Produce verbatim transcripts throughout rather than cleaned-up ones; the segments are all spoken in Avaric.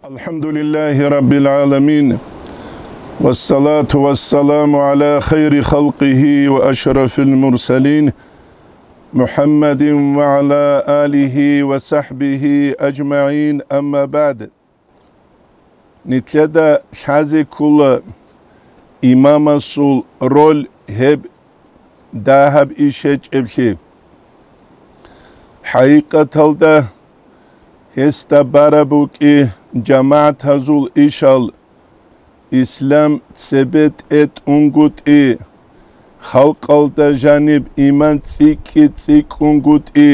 الحمد لله رب العالمين، والصلاة والسلام على خير خلقه وأشرف المرسلين، محمد وعلى آله وصحبه أجمعين، أما بعد. Нилъеда лъазе ккола имамасул роль гьеб дагьаб иш гьечӀеблъи. ХӀакъикъаталда гьесда бараб букӀи жамагӀатазул ишал, ислам цебе тӀетӀунгутӀи, халкъалда жаниб иман цӀикӀкӀи-цӀикӀкӀунгутӀи,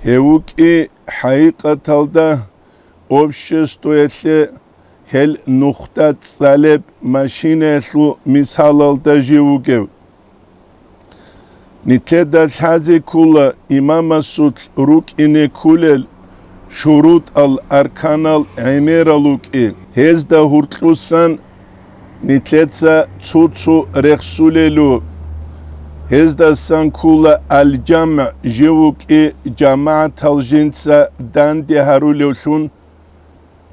гьев вукӀи хӀакъикъаталда обществоялъе гьел нухда цӀалеб машинаялъул мисалалда жив вугев. Нилъеда лъазе ккола имамасулъ рукӀине кколел шурутӀал, арканал гӀемерал рукӀи. Гьезда гьуркьусан нилъеца цо-цо рехсулелу. Гьездасан ккола аль-жамгӀ, жив вукӀи жамагӀатал жинца данде гьарулевлъун,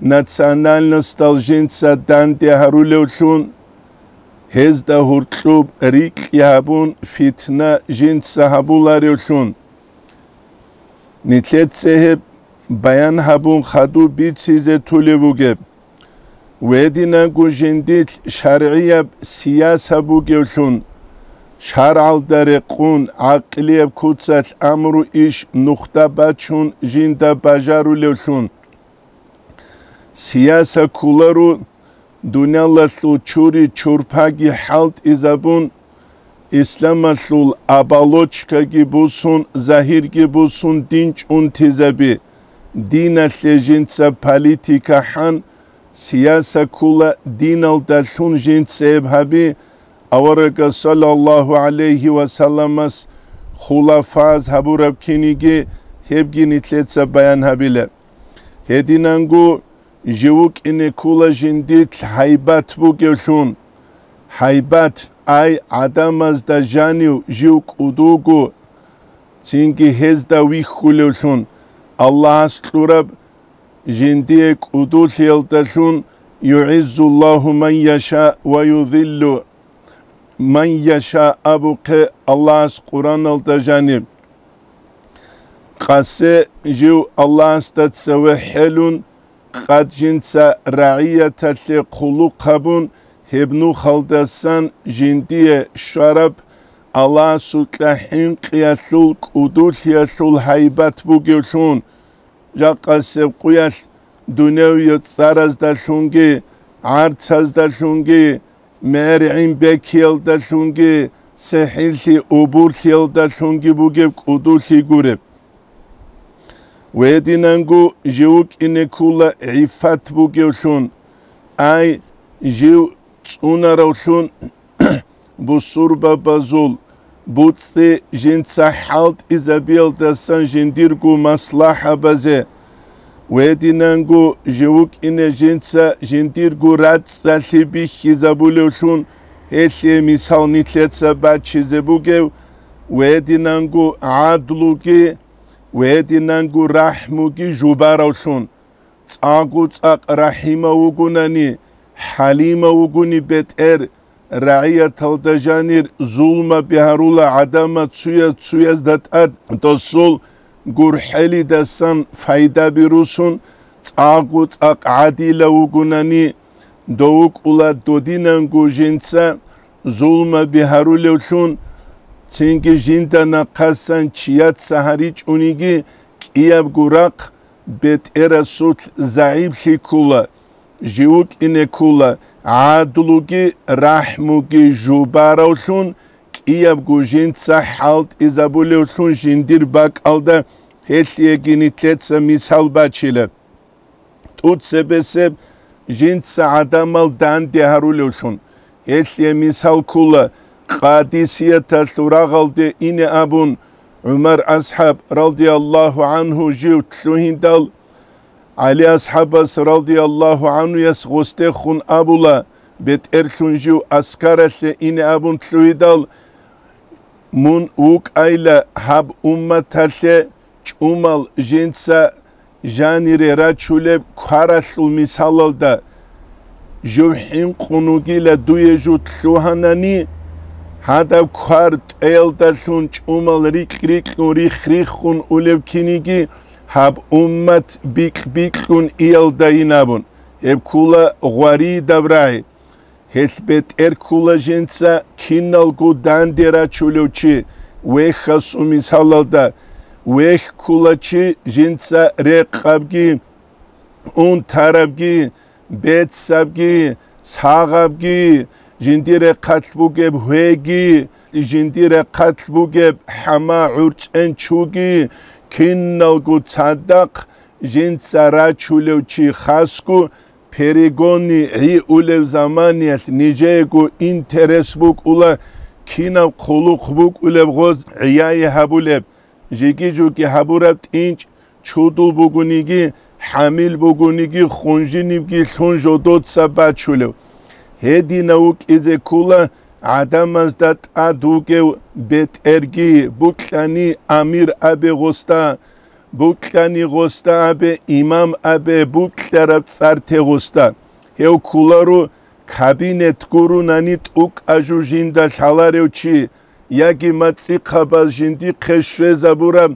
национальностал жинца данде гьарулевлъун, гьезда гьуркьуб рикьи гьабун, фитна жинца гьабуларевлъун. Нилъеца гьеб баян гьабун хадуб бицизе толеб бугеб. Гьединанго жиндилъ шаргӀияб сияса бугевлъун, шаргӀалда рекъун, гӀакълияб куцалъ амру иш нухда бачун жинда бажарулевлъун. Сияса кколаро дуниялалъул чури-чурпаги хӀалтӀизабун, исламалъул оболочкаги бусун, загьирги бусун дин чӀунтизаби. Диналъе жинца политика хӀан, сияса ккола диналдалъун жинца гьеб гьаби, аварагас саллаллагьу гӀалайгьи ва салламас хулафаз гьабураб киниги гьебги нилъеца баян гьабила. Гьединанго жив вукӀине ккола жиндилъ гьайбат бугевлъун. Гьайбат, ай гӀадамазда жанив жив кӀудулго, цинги гьезда вихьулевлъун, Аллагьас кьураб жиндие кӀудулъиялдалъун, «ЮгӀиззуллагьу ман яша ва юзиллу ман яша» абухъе Аллагьас Къураналда жаниб. Къасе жив Аллагьасда цеве хӀелун, къад жинца рагӀияталъе хъулухъ гьабун, гьеб нухалдасан жиндие щвараб Аллагьасукьа хӀинкъиялъул кӀудулъиялъул гьайбат бугевлъун, жакъасеб къуялъ дуневие цӀараздалъунги, гӀарцаздалъунги, мегӀер-гӀин бекиялдалъунги, сехӀиллъи-убурлъиялдалъунги бугеб кӀудулъи гуреб. Гьединанго жив вукӀине ккола гӀиффат бугевлъун, ай жив цӀунаравлъун бусурбабазул буцӀцӀи жинца хӀалтӀизабиялдасан жиндирго маслахӀабазе. Гьединанго жив вукӀине жинца жиндирго рацӀцӀалъи бихьизабулевлъун, гьелъие мисал нилъеца бачизе бугев, гьединанго гӀадлуги, гьединанго рахӀмуги жубаравлъун. ЦӀакъго-цӀакъ рахӀимав вугунани, хӀалимав вугуни бетӀер, рагӀияталда жанир зулмаби гьарула гӀадамал цуяз-цуязда тӀад досул гурхӀелидасан пайдаби русун, цӀакъго-цӀакъ гӀадилав вугунани, дов вукӀула додинанго жинца зулмаби гьарулевлъун, цинги жинда нахъасан чияца гьаричӀониги кӀиябго рахъ бетӀерасулъ загӀиплъи ккола, жив вукӀине ккола гӀадлуги рахӀмуги жубаравлъун, кӀиябго жинца хӀалтӀизабулевлъун жиндир бакӀалда, гьелъиеги нилъеца мисал бачила. ТӀуцебесеб жинца гӀадамал данде гьарулевлъун. Гьелъие мисал ккола, Къадисияталъул рагъалде ине абун, ГӀумар асхӀаб, радияллагьу гӀангьу, жив лъугьиндал, ГӀали асхӀабас, радияллагьу гӀангьуяс, гъосдехун абула, бетӀерлъун жив аскаралъе ине абун лъугьидал, мун вукӀайла гьаб умматалъе чӀумал жинца Жанире рачулеб кваралъул мисалалда, жив хӀинкъун вугила дуе жу лъугьанани, гьадаб квар тӀеялдалъун чӀумал рикь-рикьун, рихх-риххун улев киниги, гьаб уммат бикь-бикьун иялдайин абун, гьеб ккула гъваридаб рагӀи. Гьелъ бетӀер ккула жинца киналго данде рачулев чи, вехьасул мисалалда, вехь ккула чи жинца рекъабги, унтарабги, бецабги, сагъабги, жиндир рехъалъ бугеб гьвеги, жиндир рехъалъ бугеб хӀама гӀурцӀен чуги, киналго цадахъ жинца рачулев чи хасго, перегонни гӀиулев заманиялъ нижеего интерес букӀула, кинаб хъулухъ букӀулеб гъоз гӀияе гьабулеб, жеги-жуги гьабураб тӀинчӀ чудул бугониги, хӀамил бугониги, хунжинибги лъун жодоца бачулев. Гьединав вукӀизе ккула гӀадамазда тӀад вугев бетӀерги, букьани амир абе гъосда, букьани гъосда абе, имам абе, букьараб цӀар те гъосда. Гьев кколаро кабинет гурунани тӀукӀа жу жинда лъаларев чи, яги мацӀихъабаз жиндихъе щвезабураб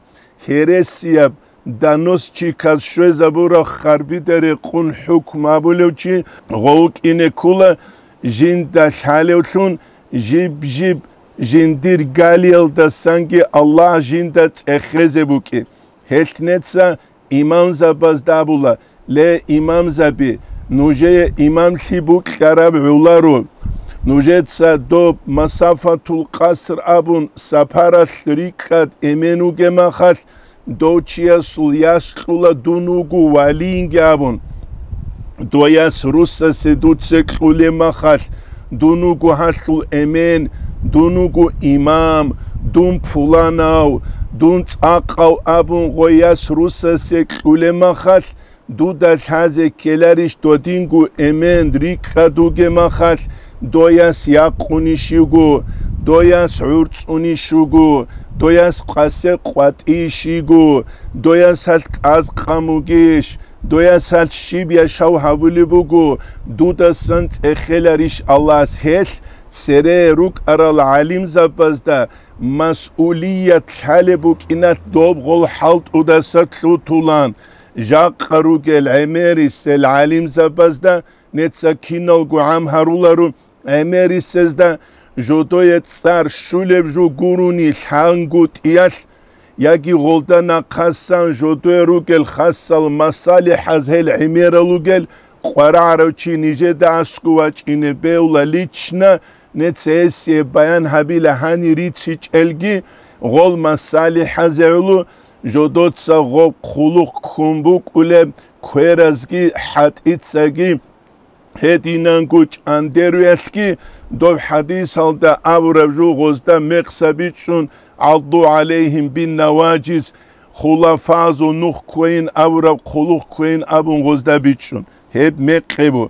гьересияб доносчиказ щвезабураб харбида рекъун хӀукму абулев чи, гъов вукӀине ккула жинда лъалевлъун, жиб-жиб жиндир галиялдасанги Аллагь жинда цӀехезе букӀи. Гьелъ неца имамзабазда абула: «Ле, имамзаби, нужее имамлъи букьараб гӀоларо. Нужеца доб Масафатул Къаср абун сапаралъ рикӀкӀад эмен вугеб махалъ, дов чиясул яс кьула дун вуго валиинги абун. Дов яс русасе дуца кьулеб махалъ, дун вуго гьалъул эмен, дун вуго имам, дун пуланав, дун цӀакъав», абун гъой яс русасе кьулеб махалъ, дуда лъазе ккеларищ додинго эмен рикӀкӀад вугеб махалъ, дов яс якъунищ йиго, дов яс гӀурцӀунищ йиго, дов яс къасе къватӀийищ йиго, дов яс гьалъ кӀаз къамугищ, дов яс гьалъ щиб яшав гьабулеб буго, дудасан цӀехеларищ Аллагьас? Гьелъ цере рукӀарал гӀалимзабазда масъулият лъалеб букӀиналъ доб гъол хӀалтӀудаса лъутулан, жакъа ругел гӀемерисел гӀалимзабазда неца киналго гӀам гьаруларо, гӀемерисезда жодое цӀар щулеб жо гурони лъангутӀиялъ, яги гъолда нахъасан жодое ругел хасал масалихӀаз гьел гӀемерал ругел къварагӀарав чи нижеда аскӀов вачӀине бегьула лично, неца гьесие баян гьабила гьанир рицичӀелги, гъол масалихӀазе гӀоло жодоца гъоб хъулухъ ккун букӀулеб кверазги хӀатӀицаги гьединанго чӀандеруялъги, доб хӀадисалда абураб жо гъозда мекъса бичӀчӀун, «ГӀадду гӀалайгьим биннаважиз», хулафазул нух кквейин абураб хъулухъ кквейин абун гъозда бичӀчӀун. Гьеб мекъи бу.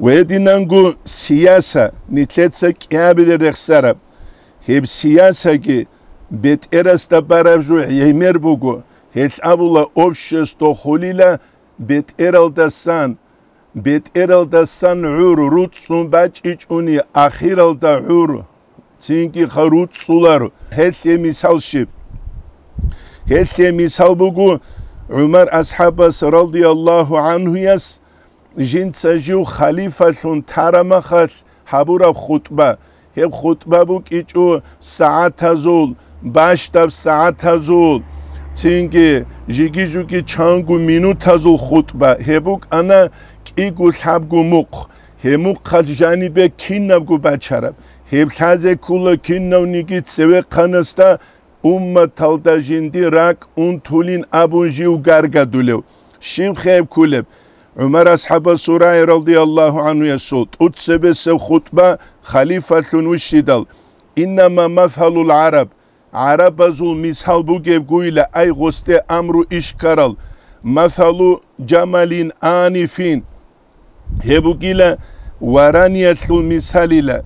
Гьединанго сияса, нилъеца кӀиабилеб рехсараб, гьеб сиясаги бетӀерасда бараб жо гӀемер буго, гьелъ абула, общество хулила бетӀералдасан, бетӀералдасан гӀур руцӀцӀун бачӀичӀони, ахиралда гӀур цинги ха руцӀцӀуларо. Гьелъе мисал щиб? Гьелъе мисал буго ГӀумар асхӀабас радияллагьу гӀанхуяс жинца жив халифалъун тарамахалъ гьабураб хутӀба. Гьеб хутӀба букӀичӀо сагӀатазул, бащдаб сагӀатазул, цинги жиги-жуги чанго минутазул хутӀба. Гьеб букӀана кӀиго-лъабго мухъ. Гьеб мухъалъ жанибе кинабго бачараб. Гьеб лъазе ккола кинавниги цевехъанасда, умматалда жиндир ракӀ унтулин абун жив гаргадулев. Щиб хеб ккулеб? ГӀумар асхӀабасул рагӀи радияллагьу гӀанхуясул тӀуцебесеб хутӀба халифалъун вищидал: «Иннама масалул гӀараб», гӀарабазул мисал бугебгойила, ай гъосде амру иш ккарал, «масалу жамалин анифин», гьеб бугила вараниялъул мисалила,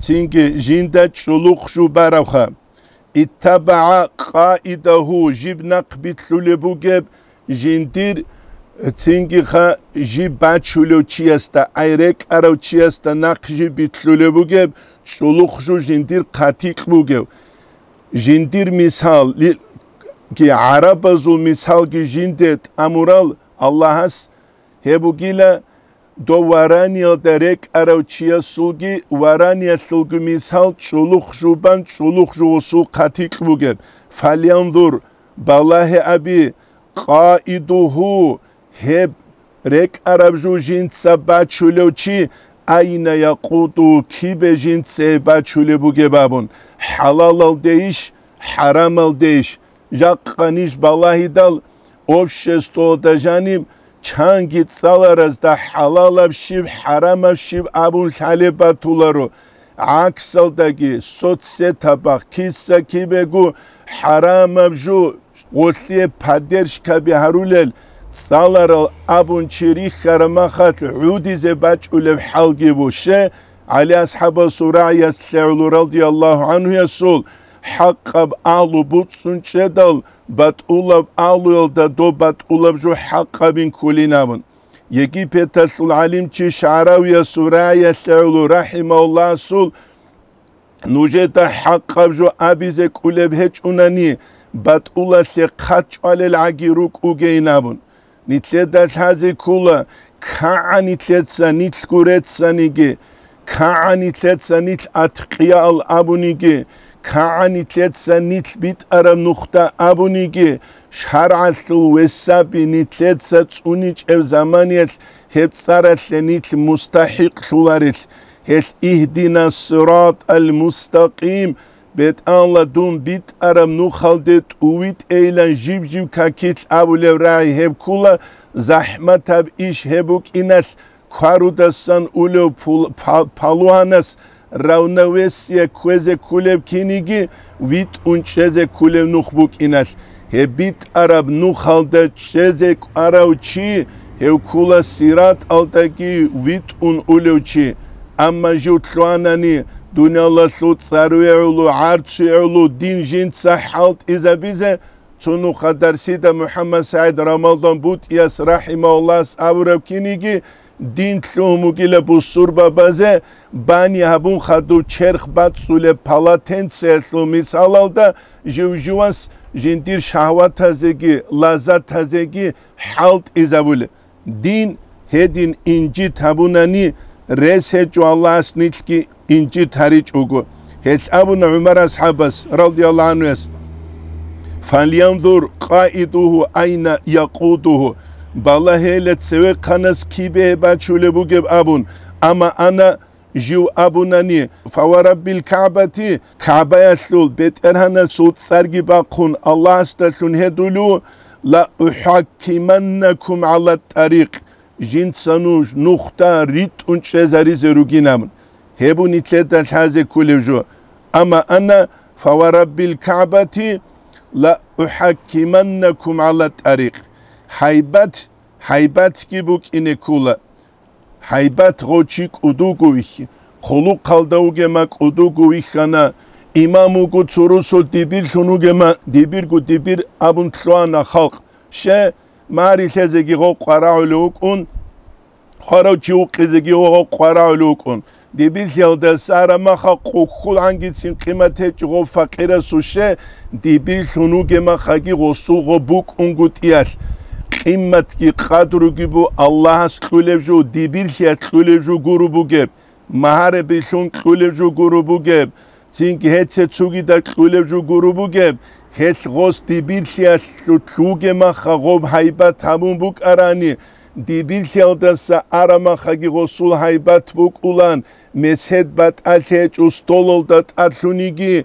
цинги жинда чӀулухъ жубарабха. ИттабагӀа къаидагьу, жиб нахъ битлъулеб бугеб, жиндир, цинги ха, жиб бачулев чиясда, ай рекӀарав чиясда нахъ жиб битлъулеб бугеб, чӀулухъ жо жиндир хъатикь бугев. Жиндир мисал, ли-, ги гӀарабазул мисалги жинде тӀамурал Аллагьас гьеб бугила, дов вараниялда рекӀарав чиясулги вараниялъулги мисал, чӀулухъ жубан, чӀулухъ жугьусул хъатикь бугеб. Фалянзур, балагье аби, къаидугьу, гьеб рекӀараб жо жинца бачулев чи, айна якъуду, кибе жинца бачулеб бугеб абун, хӀалалалдейищ, хӀарамалдейищ? Жакъа ниж балагьидал, обществоялда жаниб чанги цӀаларазда хӀалалаб щиб, хӀарамаб щиб абун лъалеб батуларо. ГӀаксалдаги, соцсетабахъ киса-кибего хӀарамаб жо, гъолъие поддержкаби гьарулел цӀаларал абун чи рихьараб махалъ гӀудизе бачӀулеб хӀалги буго. ГӀали асхӀабасул рагӀияс лъегӀулу радияллагьу гӀанхуясул, хӀакъаб агьлу буцӀцӀун чӀедал, батӀулаб агьлуялда доб батӀулаб жо хӀакъабин кколин абун. Египеталъул гӀалимчи ШагӀравиясул рагӀиялъ гӀоло рахӀимагьуллагьасул, нужеда хӀакъаб жо абизе кӀулеб гьечӀунани, батӀулалъе хъат чӀвалел гӀаги рукӀугейин абун. Нилъеда лъазе ккола, кагӀан нилъеца нилъго рецаниги, кагӀан нилъеца нилъ аткъиял абуниги, кагӀан нилъеца нилъ битӀараб нухда абуниги, шаргӀалъул весаби нилъеца цӀуничӀеб заманиялъ гьеб цӀаралъе нилъ мустахӀикълъуларелъ, гьелъ, «Игьдина сиратал мустакъим», БетӀалла дун битӀараб нухалде тӀувитӀейилан жиб-жиб какилъ абулеб рагӀи гьеб ккола, захӀматаб иш гьеб букӀиналъ, кварудасан улев пул-, па-, палугьанас равновесие кквезе кколеб киниги витӀун чӀезе кколев нух букӀиналъ, гьеб битӀараб нухалда чӀезе кӀварав чи, гьев ккола сираталдаги витӀун улев чи. Амма жив лъугьанани, дуниялалъул цӀар вегӀулу, гӀарцу гӀолу, дин жинца хӀалтӀизабизе, цо нухда дарсида МухӀаммад СагӀид Рамазан БутӀияс рахӀимагьуллагьас абураб киниги, дин лъугьун бугила бусурбабазе бани гьабун хадув черх бацӀцӀулеб полотенцеялъул мисалалда, жив-живас жиндир шагьватазеги лаззатазеги хӀалтӀизабулеб. Дин гьедин инжит гьабунани, рес гьечӀо Аллагьас нилъги инжит гьаричӀого. Гьелъ абуна ГӀумар асхӀабас, радияллагьу гӀанхуяс: «Фалянзур къаидугьу айна якъудугьу», балагьейила цевехъанас кибе бачулеб бугеб абун, амма ана жив абунани, «Фавараббил КагӀбати», КагӀбаялъул БетӀергьанасул цӀарги бахъун Аллагьасдалъун гьедулев, «Ла ухӀаккиманнакум гӀала тӀарикъ», жинца нуж нухда ритӀун чӀезаризе ругин абун. Гьеб нилъеда лъазе кколев жо. Амма ана, «Фавараббил КагӀбати ла ухӀаккиманнакум гӀала тӀарикъ». Гьайбат, гьайбатги букӀине ккола. Гьайбат гъо чи кӀудуго вихьи, хъулухъалда вугема кӀудуго вихьана, имам вуго цо росу дибирлъун вугема, дибирго дибир абун лъугьана халкъ. Ще, мари лъезеги гъо къварагӀулев вукӀун, хварав чи вукъизеги гъо къварагӀулев вукӀун. Дибирлъиялдаса арамаха къухьул гӀангицин къимат гьечӀо гъо факъирасу, ще, дибирлъун вугемахаги гъосул гъо букӀунгутӀиялъ. Къиматги къадруги бу Аллагьас кьулеб жо, дибирлъиялъ кьулеб жо гуро бугеб, магьарабилъун кьулеб жо гуро бугеб, цинги гьеце цугида кьулеб жо гуро бугеб, гьелъ гъос дибирлъиялъул лъугемаха гъоб гьайбат гьабун букӀарани, дибирлъиялдаса арамахаги гъосул гьайбат букӀулан, месед батӀалъи гьечӀо столалда тӀадлъуниги,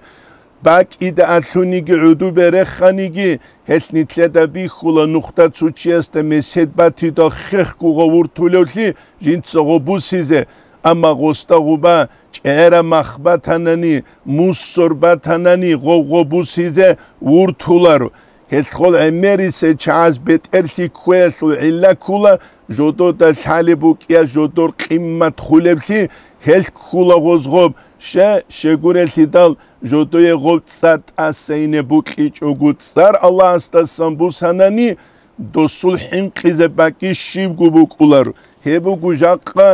бакӀида алъуниги гӀудубе реханиги, гьелъ нилъеда бихьула нухда цо чиясда месед батидал хехго гъо вуртулевлъи жинца гъо бусизе, амма гъосда гъуба чӀегӀера мах батанани, мусор батанани гъо гъо бусизе вуртуларо. Гьелъ хол гӀемерисел чагӀаз бетӀерлъи кквеялъул гӀилла ккула, жодода лъалеб букӀиялъ жодор къиммат хулеблъи, Гьел ккула гъоз гъоб, ще, щегурелъидал жодое гъоб цӀар тӀаса ине букьичӀого цӀар Аллагьасдасан бусанани, досул хӀинкъизе бакӀи щибго букӀуларо. Гьеб буго жакъа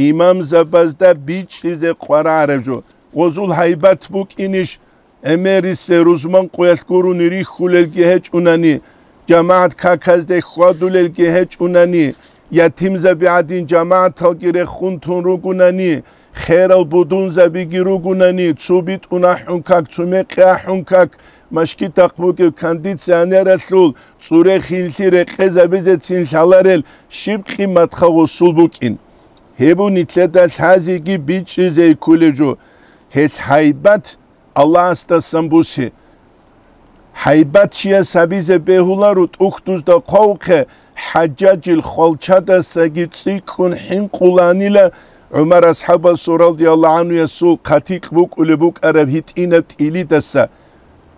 имамзабазда бичӀчӀизе къварагӀараб жо. Гъозул гьайбат букӀинищ? ГӀемерисе рузман къоялъ гурони рихьулелги гьечӀунани, жамагӀат каказде хьвадулелги гьечӀунани, ятимзаби гӀадин жамагӀаталги рехун тун ругунани, херал будунзабиги ругунани, цу битӀун ахӀун как, цу мекъи ахӀун как, машгитахъ бугеб кондиционералъул цӀуре хинлъи рекъезабизецин лъаларел щиб къиматха гъусул букӀин. Гьеб нилъеда лъазеги бичӀчӀизе кколеб жо. Гьелъ гьайбат Аллагьасдасан бусе. Гьайбат чияс гьабизе бегьуларо, тӀухьдузда хъвавухъе, ХӀажжажил хвалчадасаги цӀикӀкӀун хӀинкъуланила ГӀумар асхӀабасул радияллагьу гӀанхуясул хъатикь букӀулеб букӀараб гьитӀинаб тӀилидаса.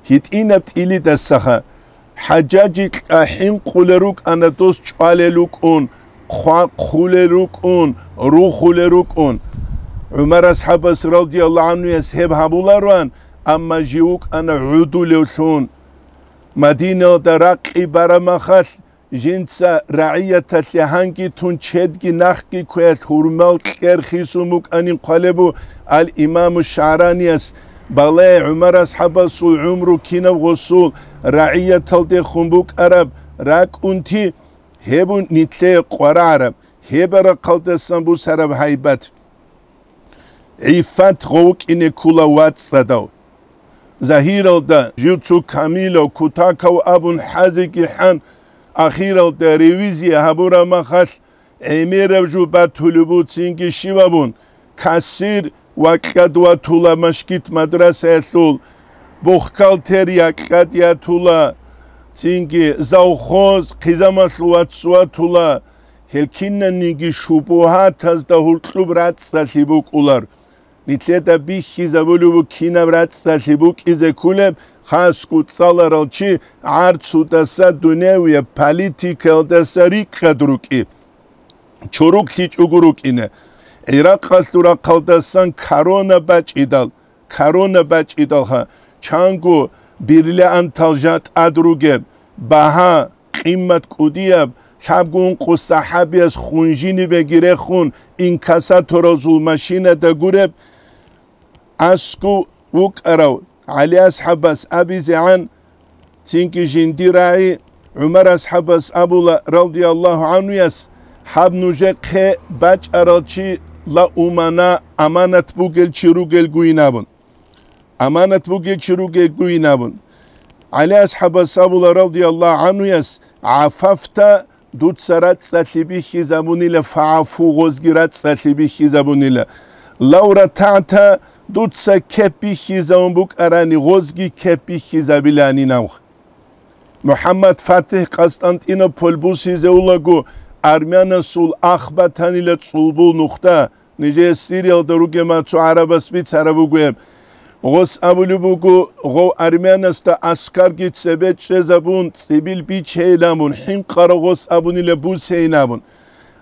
ГьитӀинаб тӀилидасаха. ХӀажжажикьа хӀинкъулел рукӀана дос чӀвалел рукӀун, хъва-, хъулел рукӀун, рухулел рукӀун. ГӀумар асхӀабас радияллагьу гӀанхуяс гьеб гьабулароан, амма жив вукӀана гӀудулевлъун. Мадиналда ракъи бараб махалъ, жинца рагӀияталъе гьанги тун чедги нахги квеялъ гьурмал кьер хисун букӀанин хъвалебу ал-Имаму ШагӀраниялъ, бале, ГӀумар асхӀабасул гӀумру кинаб гъусул рагӀияталдехун букӀараб ракӀунти, гьеб нилъее къварагӀараб, гьеб рахъалдасан бусараб гьайбат. ГӀиффат гъов вукӀине ккула вацӀцӀадав. Загьиралда жив цо камилав, кутакав абун хӀазеги хӀан, ахиралда ревизия гьабураб махалъ, гӀемераб жо батулеб буцинги щиб абун, кассир вакьад ватула машгит-мадрасаялъул, бухгалтер якьад ятула, цинги завхоз хъизамалъул вацӀцӀ ватула, гьел кинаниги шубугьатазда гьуркьуб рацӀцӀалъи букӀулар. Нилъеда бихьизабулеб буго кинаб рацӀцӀалъи букӀизе кколеб, хасго цӀаларал чи гӀарцудаса, дуневияб политикаялдаса рикӀкӀад рукӀи, чорок лъичӀого рукӀине. ГӀиракъалъул рахъалдасан корона бачӀидал, корона бачӀидалха, чанго бриллиантал жа тӀад ругеб, багьа, къимат кӀудияб, лъабго ункъо сахӀабияс хунжинибеги рехун, инкассаторазул машинада гуреб, аскӀов вукӀарав ГӀали асхӀабас абизегӀан, цинги жиндир рагӀи ГӀумар асхӀабас абула, радияллагьу гӀанхуяс, гьаб нужехъе бачӀарал чи ла умана, аманат бугел чи ругелгойин абун. Аманат бугел чи ругелгойин абун. ГӀали асхӀабас абула, радияллагьу гӀанхуяс, гӀафафта, дуца рацӀцӀалъи бихьизабунила, фагӀафу, гъозги рацӀцӀалъи бихьизабунила. Лав ратагӀта, дуца кеп бихьизабун букӀарани, гъозги кеп бихьизабилани нав. МухӀаммад ФатихӀ Къастантинополь бусизе улаго, армянасул ах батанила цӀулбул нухда, нижее Сириялда ругема цо гӀарабас бицараб бугеб. Гъос абулеб буго, гъов армянасда аскарги цебе чӀезабун, цӀибил бичейин абун, хӀинкъарав гъос абунила бусейин абун.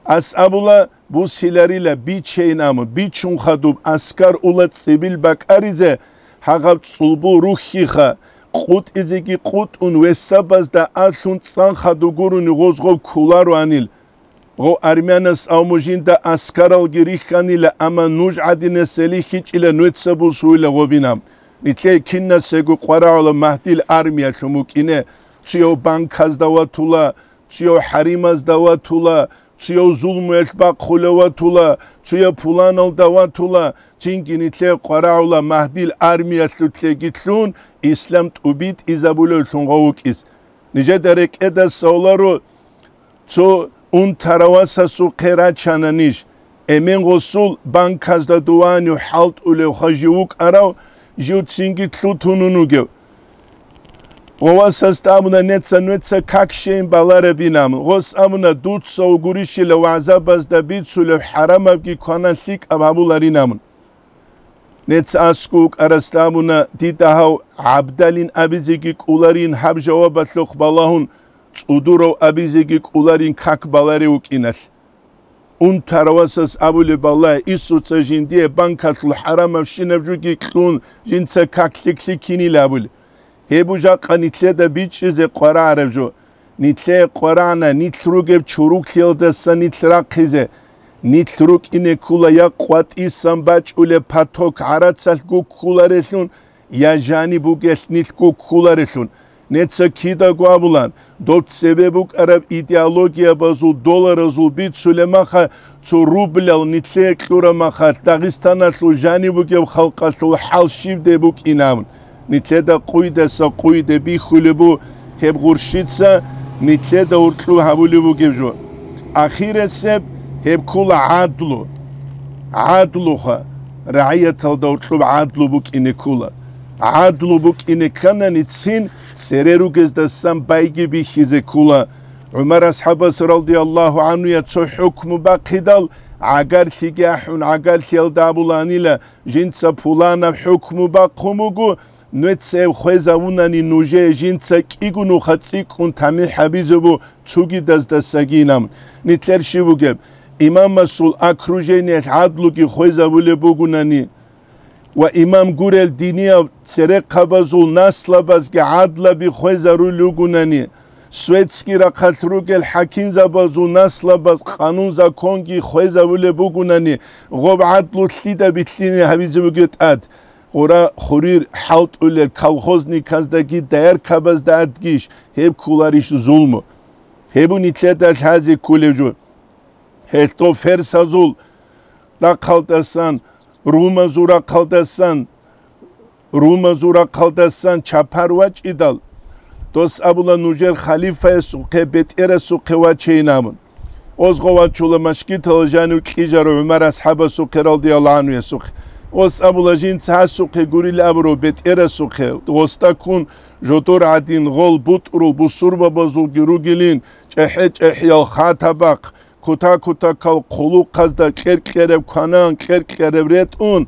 Ас абула, бусиларила, бичейин абун, бичун хадуб аскар ула цӀибил бакӀаризе, гьагъаб цӀулбул рухьиха, къутӀизеги къутӀун, весабазда алъун цӀан хадугуруни гъоз гъов кколароанил. Гъов армянас авму жинда аскаралги рихьанила, амма нуж гӀадинасели хьичӀила, нуеца бусуила гъобинаб. Нилъее кинасего къварагӀула магьдил армиялъун вукӀине, цуяв банказда ватула, цуяв хӀаримазда ватула, цуяв зулмуялъ бахъула ватула, цуяв пуланалда ватула, цинги нилъее къварагӀула магьдил армиялъулъеги лъун, ислам тӀубитӀизабулевлъун гъов вукӀис. Нижеда рекӀеда савларо, цо унтарав васасухъе рачана ниж. Эмен гъосул банказда дуванив хӀалтӀулевха жив вукӀарав, жив цинги лъутунун вугев. Гъов васасда абуна, неца нуеца как щейин баларабин абун. Гъос абуна, дуца вугурищила вагӀзабазда бицулев хӀарамабги кванан лъикӀаб гьабуларин абун. Неца аскӀов вукӀарасда абуна, дида гьав гӀабдалин абизеги кӀоларин, гьаб жавабалъухъ балагьун, цӀудурав абизеги кӀоларин как баларев вукӀиналъ. унтарав васас абулеб, балагье, инсуца жиндие банкалъул хӀарамабщинаб жуги кьун, жинца как лъикӀлъи кинила абулеб. Гьеб буго жакъа нилъеда бичӀчӀизе къварагӀараб жо. Нилъее къварагӀана нилъ ругеб чуруклъиялдаса нилъ рахъизе. Нилъ рукӀине ккола я къватӀисан бачӀулеб поток гӀарацалъ гуккуларелъун, я жаниб бугелъ нилъ гуккуларелъун. Неца кидаго абулан, доб цебе букӀараб идеологиябазул долларазул бицулеб маха, цо рублал нилъее кьураб маха, Дагъистаналъул жаниб бугеб халкъалъул хӀал щибде букӀин абун. Нилъеда къуйдаса къуйде бихьулеб бу гьеб гъурщица, нилъеда гьуркьуб гьабулеб бугеб жо. Ахиресеб гьеб ккола гӀадлу. ГӀадлуха, рагӀияталда гьуркьуб гӀадлу букӀине ккола. ГӀадлу букӀине кканани цин цере ругездасан байги бихьизе ккола. ГӀумар асхӀабас радияллагьу гӀанхуя цо хӀукму бахъидал, гӀагарлъиги ахӀун, гӀагарлъиялда абуланила, жинца пуланаб хӀукму бахъун буго, нуеца гьеб хвезавунани нужее жинца кӀиго нуха цӀикӀкӀун тамихӀ гьабизе бу цугидаздасагинаб. Нилъер щиб бугеб? Имамасул окружениялъ гӀадлуги хвезавулеб бугунани ва имам гурел динияв церехъабазул наслабазги гӀадлаби хвезарулел ругунани, светский рахъалъ ругел хӀакимзабазул наслабаз къанун-законги хвезавулеб бугунани, гъоб гӀадлу лъида билълъине гьабизе бугеб тӀад? Гъура хурир хӀалтӀулел колхозниказдаги дояркабазда адгищ гьеб кколарищ зулму? Гьеб нилъеда лъазе кколеб жо. Гьелъго ферсазул рахъалдасан, румазул рахъалдасан, румазул рахъалдасан чапар вачӀидал, дос абула нужер халифаясухъе, бетӀерасухъе вачейин абун. Озго вачула машгитала жанив кьижарав ГӀумар асхӀабасухъе радияллагьу гӀанхуясухъе. Ос абула жинца гьасухъе гурил абурав бетӀерасухъе, гъоста ккун жодор гӀадин гъол бутӀрул бусурбабазулги ругилин, чӀехӀе-чӀехӀиял хатабахъ, кута-кутакал хъулухъазда кьер-кьереб кванан, кьер-кьереб ретӀун,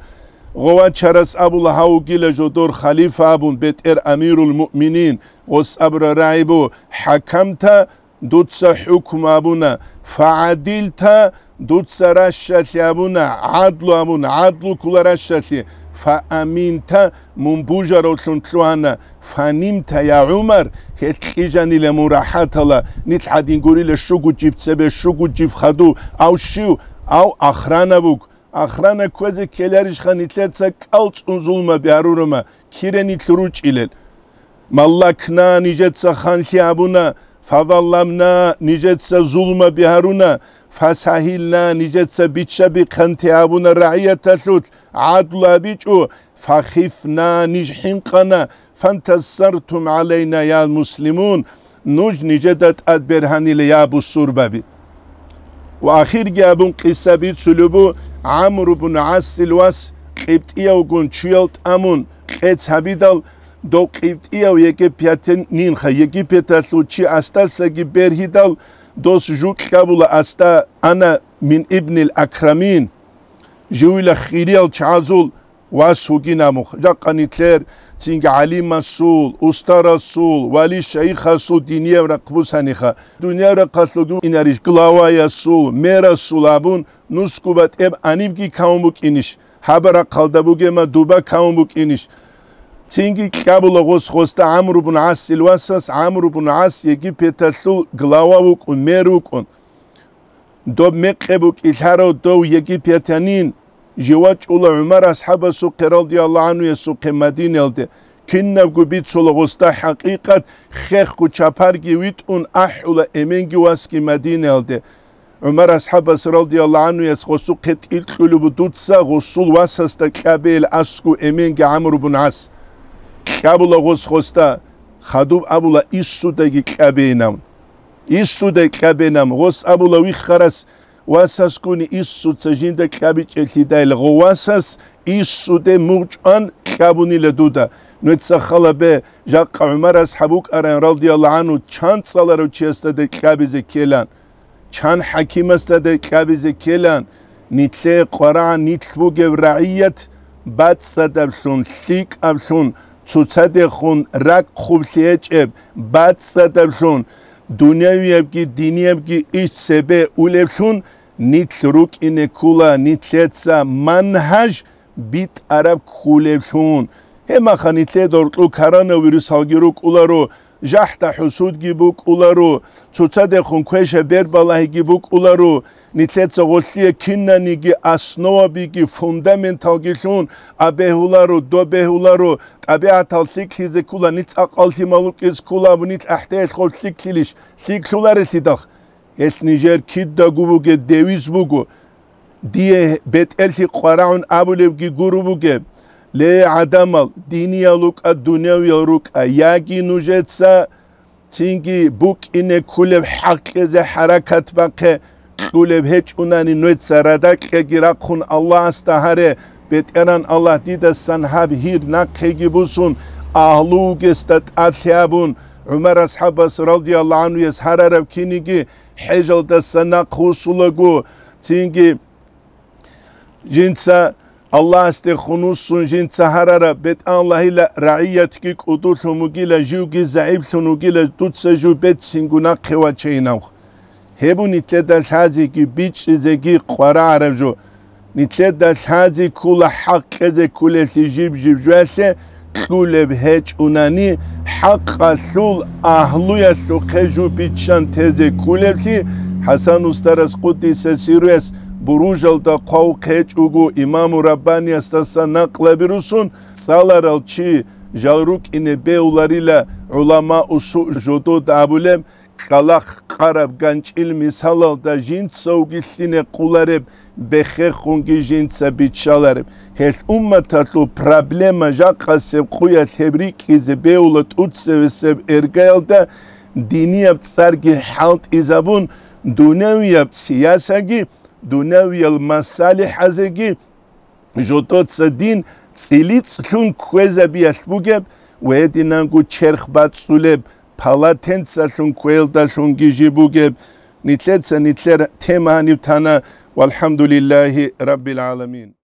гъовачарас абула гьав вугила жодор халифа абун, бетӀер амирул муъминин, гъос абура рагӀи бу, хӀакамта, дуца хӀукму абуна, фагӀадилта, дуца ращалъи абуна, гӀадлу абуна, гӀадлу ккола ращалъи, фааминта, мун бужаравлъун лъугьана, фанимта, я ГӀумар, гьелъ кьижанила мун рахӀатала, нилъ гӀадин гурила щуго жиб цебе, щуго жиб хадув, ав щив, ав охрана буго. Охрана кквезе ккеларищха нилъеца кӀалцӀун зулмаби гьарурума, кире нилъ ручӀилел? Маллакна, нижеца ханлъи гьабуна, фазалламна, нижеца зулмаби гьаруна, фасагьилна, нижеца биччаби-хъанти гьабуна рагӀияталъулъ, гӀадлу гьабичӀо, фахифна, ниж хӀинкъана, фантасартум гӀалайна, я муслимун, нуж нижеда тӀад бергьанила, я бусурбаби. Ва ахирги абун къиса бицулеб бу ГӀамру бун ГӀасил вас къибтӀиявгун чуял тӀамун къец гьабидал, дов къибтӀияв египетянинха, Египеталъул чи асдасаги бергьидал, дос жукьа була асда, ана мин ибнил акрамин, живила хириял чагӀазул вас вугин абун, жакъа нилъер цинги гӀалимасул, устарасул, вали-шайихасул динияб рахъ бусаниха. Дунияб рахъалъулги инарищ главаясул, мэрасул абун, нусго батӀеб гьанибги кавун букӀинищ? Гьаба рахъалда бугема дуба кавун букӀинищ? Цинги кьабула гъос гъосда ГӀамру бун ГӀасил васас, ГӀамру бун ГӀас Египеталъул глава вукӀун, мэр вукӀун. Доб мекъи букӀилъарав дов египетянин, жив вачӀула ГӀумар асхӀабасухъе радияллагьу гӀанхуясухъе Мадинаялде, кинабго бицула гъосда хӀакъикъат, хехго чапарги витӀун ахӀула эменги васги Мадинаялде. ГӀумар асхӀабас радияллагьу гӀанхуяс гъосухъе тӀил кьулеб буго дуца гъосул васасда кьабейил аскӀов эменги ГӀамру бун ГӀас. Кьабула гъос гъосда, хадуб абула, иссудаги кьабейин абун. Иссудай кьабейин абун, гъос абула виххарас васасгуни иссуца жинда кьабичӀелъидайил, гъов васас иссуде мугъчӀван кьабунила дуда. Нуеца хал гьабе, жакъа ГӀумар асхӀаб вукӀаран, радияллагьу гӀанху, чан цӀаларав чиясдадай кьабизе ккелан, чан хӀакимасдадай кьабизе ккелан, нилъее къварагӀан нилъ бугеб рагӀият бацӀцӀадаблъун, лъикӀаблъун, цоцадехун ракӀ хъублъи гьечӀеб бацӀцӀадаблъун, дуниявиябги диниябги иш цебе улеблъун, Нилъ рукӀине ккула нилъеца манхӀаж битӀараб кколеблъун. Гьебмаха нилъеда гьоркьоб коронавирусалги рукӀуларо, жахӀда-хӀусудги букӀуларо, цоцадехун квеша-бербалагьиги букӀуларо. Нилъеца гъолъие кинаниги основабиги, фундаменталги лъун абегьуларо, добегьуларо, тӀабигӀатал лъикӀлъизе ккула, нилъ цӀакъал лъимал рукӀизе ккула абун, нилъ ахӀдеялъ гъов лъикӀлъилищ? ЛъикӀлъуларелъидал. Гьелъ нижер кидаго бугеб девиз буго. Дие бетӀерлъи къварагӀун абулебги гуро бугеб: «Ле, гӀадамал, диниял рукӀа, дунявиял рукӀа, яги нужеца цинги букӀине кколеб хӀакъ кьезе хӀаракат бахъе, кьулеб гьечӀунани нужеца радакьаги рахъун Аллагьасда гьаре, БетӀеран Аллагь, дидасан гьаб гьир нахъеги бусун, агьлу вугесда тӀадлъи абун», ГӀумар асхӀабас радияллагьу гӀанхуяс гьарараб киниги хӀежалдаса нахъ вуссулаго, цинги жинца Аллагьасдехун вуссун жинца гьарараб, бетӀаллагьила рагӀиятги кӀудулъун вугила, живги загӀиплъун вугила, дуца жив бецинго нахъе вачейинавх. Гьеб нилъеда лъазеги бичӀчӀизеги къварагӀараб жо. Нилъеда лъазе ккула хӀакъ кьезе кколеблъи жиб-жиб жоялъе, кьулеб гьечӀунани, хӀакъалъул агьлуялъухъе жо биччан тезе кколеблъи. ХӀасан устарас, къуддиса сирругьу, буружалда хъвав хъечӀого, имаму Раббаниясдаса накълаби русун, цӀаларал чи жал рукӀине бегьуларила, гӀуламау су жодода абулеб, кӀкӀалахъ къараб ганчӀил мисалалда жинцавги лъине къулареб, бехехунги жинца биччалареб. Гьелъ умматалъул проблема жакъасеб къуялъ гьеб рикӀкӀизе бегьула тӀуцевесеб эргаялда, динияб цӀарги хӀалтӀизабун, дунявияб сиясаги, дунявиял масалихӀазеги, жодоца дин цӀилицӀлъун кквезабиялъ бугеб ва гьединанго черх бацӀцӀулеб, палатенцалъун кквеялдалъунги жиб бугеб. Нилъеца нилъер тема гьаниб тана. ВалхӀамдулиллагьи раббил гӀаламин.